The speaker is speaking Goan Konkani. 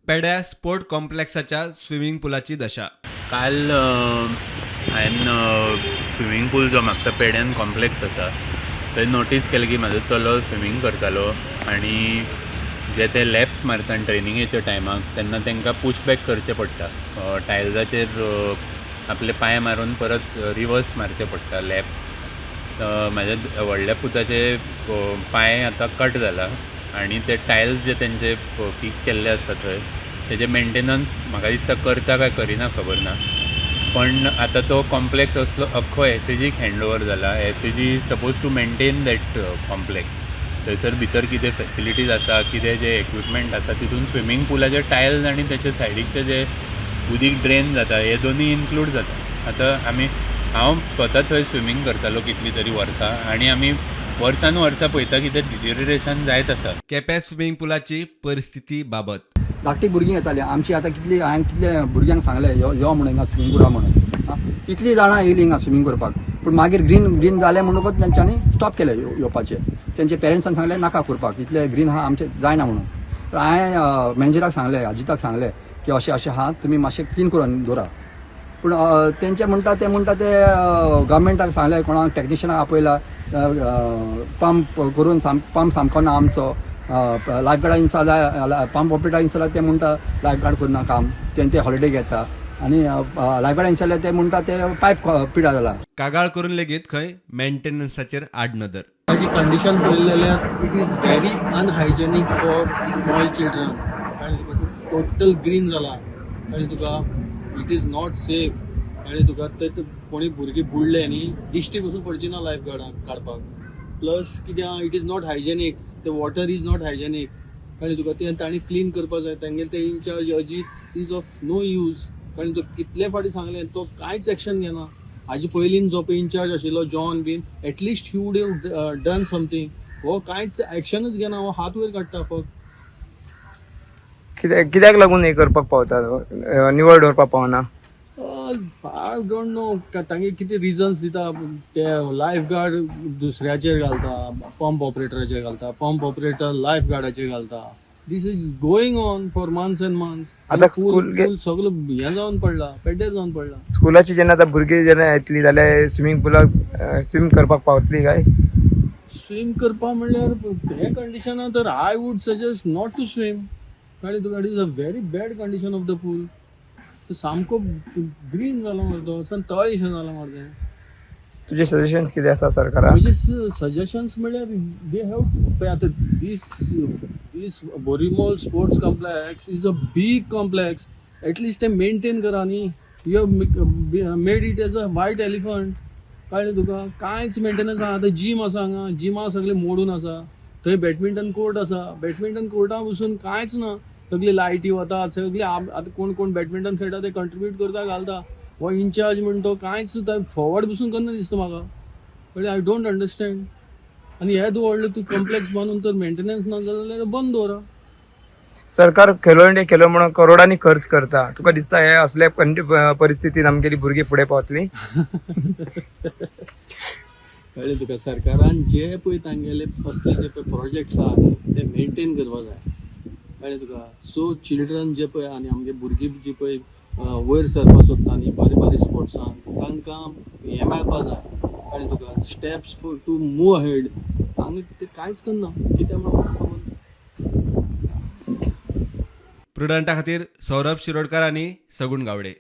पेड्या स्पोर्ट कॉम्प्लेक्साच्या स्विमींग पुलाची दशा. काल हांवें स्विमींग पूल जो म्हापसा पेड्यान कॉम्प्लेक्स आसा थंय नोटीस केलें की म्हाजो चलो स्विमींग करतालो आनी जे ते लॅप्स मारता ट्रेनिंगेच्या टायमाक तेन्ना तांकां पुश बॅक करचें पडटा, टायल्साचेर आपले पांय मारून परत रिवर्स मारचें पडटा लॅप. म्हाज्या व्हडल्या पुताचे पांय आतां कट जाला आनी ते टायल्स जे तेंचे फिक्स केल्ले आसता थंय तेजे मेंटेनन्स म्हाका दिसता करता काय करिना खबर ना, पण आतां तो कॉम्प्लेक्स असलो अख्खो एसएजीक हँड ओवर जाला. SAG suppose to maintain that complex. थंयसर भितर कितें फेसिलिटीज आसा, कितें जे इक्विपमेंट आसा तितून स्विमींग पुलाचे टायल्स आनी तेचे सायडीकचे जे उदीक ड्रेन जाता हे दोनूय इन्क्लूड जाता. आतां हांव स्वता थंय स्विमींग करतालो कितलीं तरी वर्सां आनी आमी वर्सान वर्सां पळयता की तें डिटेरिरेशन जायत आसा. केप्यां स्विमींग पुलाची परिस्थिती बाबत. धाकटी भुरगीं येतालीं आमची. आतां कितली हांवें कितले भुरग्यांक सांगलें यो यो म्हणून हिंगा स्विमींग पुला म्हणून. इतलीं जाणां येयलीं हिंगा स्विमींग करपाक, पूण मागीर ग्रीन ग्रीन जालें म्हणटकूच तेंच्यांनी स्टॉप केलें येवपाचें. तेंचे पेरंट्सान सांगलें नाका करपाक, इतलें ग्रीन आहा आमचें जायना म्हणून. तर हांवें मॅनेजराक सांगलें, अजिताक सांगलें की अशें अशें आहा, तुमी मातशें क्लीन करून दवरा. पूण तेंचे म्हणटा ते म्हणटा ते गव्हर्मेंटाक सांगलें, कोणाक टॅक्निशियनाक आपयला, पंप करून पंप सामको ना आमचो. लायफ गार्डा इन्साला, पंप ऑपरेटर इन्साला, ते म्हणटा लायफ गार्ड करना काम, ते हॉलिडे घेता आनी लायफ गार्डा इन्साले ते म्हणटा ते पायप पिडा जाला. कागाळ करून लेगीत खंय मेंटेनन्साचेर आडनदर. ताजी कंडिशन पळयली जाल्यार it is very unhygienic for small children. Total green जाला, कळ्ळें तुका? It is not safe, कळ्ळें तुका? ते कोणी भुरगीं बुडले न्ही, दिश्टी पसून पडची ना लायफ गार्डाक काडपाक. प्लस कितें, it is not hygienic, ते वॉटर is not hygienic, कळ्ळें तुका? ते तांणी क्लीन करपाक जाय. तांगेले ते incharge Ajit is of no use, कळ्ळें? तो कितले फावटी सांगलें, तो कांयच एक्शन घेना. हाजे पयलीं जो पळय इन्चार्ज आशिल्लो John bin, at least he would have done something. हो कांयच एक्शनूच घेना, हो हात वयर काडटा फक्त. कित्याक लागून हे करपाक पावता, निवळ दवरपाक पावना? I don't know तांगे कितें रिजन्स दिता ते. लायफ गार्ड दुसऱ्याचेर घालता, पंप ऑपरेटराचेर घालता, पंप ऑपरेटर लायफ गार्डाचेर घालता. This is going on for months and months. आतां school सगळो हें जावन पडला, पेड्डेर जावन पडला. स्कुलाची जेन्ना आतां भुरगीं जेन्ना येतली जाल्यार स्विमींग पुलाक स्विम करपाक पावतली काय? स्विम करपा म्हणल्यार हे कंडिशनान तर I would suggest not to swim, कळ्ळें तुका? It is a very bad condition of the pool. सामको ग्रीन जाला मरे तो, तळें जाला मरे तें. तुजे सजेशन्स कितें आसा सरकाराक? म्हजे सजेशन्स म्हणल्यार they have पळय आतां this Borimol sports complex is a big complex. At least ते मेंटेन करा न्ही. You have made it as a white elephant, कळ्ळें तुका? कांयच मेंटेनन्स आहा. आतां जीम आसा हांगा, जिमा सगळें मोडून आसा. थंय बॅडमिंटन कोर्ट आसा, बॅडमिंटन कोर्टा बसून कांयच ना, सगळी लायटी वता सगळी. आतां कोण कोण बॅडमिंटन खेळटा ते कंट्रिब्यूट करता घालता. हो इन्चार्ज म्हण तो कांयच फॉरवर्ड बसून करना दिसता म्हाका, कळ्ळें? I don't understand. आनी येदो व्हडलो तूं कॉम्प्लेक्स बांदून तर मेंटेनन्स ना जाल्यार बंद दवरा. सरकार खेलो इंडिया खेलो म्हणून करोडांनी खर्च करता, तुका दिसता हे असल्या परिस्थितीन आमगेली भुरगीं फुडें पावतली? कळ्ळें तुका? सरकारान जे पळय तांगेले असले जे पळय प्रोजेक्ट्स आहा न्ही, ते मेंटेन करपा जाय, कळ्ळें तुका? सो चिल्ड्रन जे पळय आनी आमगे भुरगीं जी पळय वयर सरपाक सोदता न्ही बारीक बारीक स्पोर्ट्सान, तांकां हें मेळपा जाय, कळ्ळें तुका? Steps for to move ahead. हांगा ते कांयच करना, कितें म्हणून म्हाका खबर ना. प्रुडंटा खातीर सौरभ शिरोडकर आनी सगुण गावडे.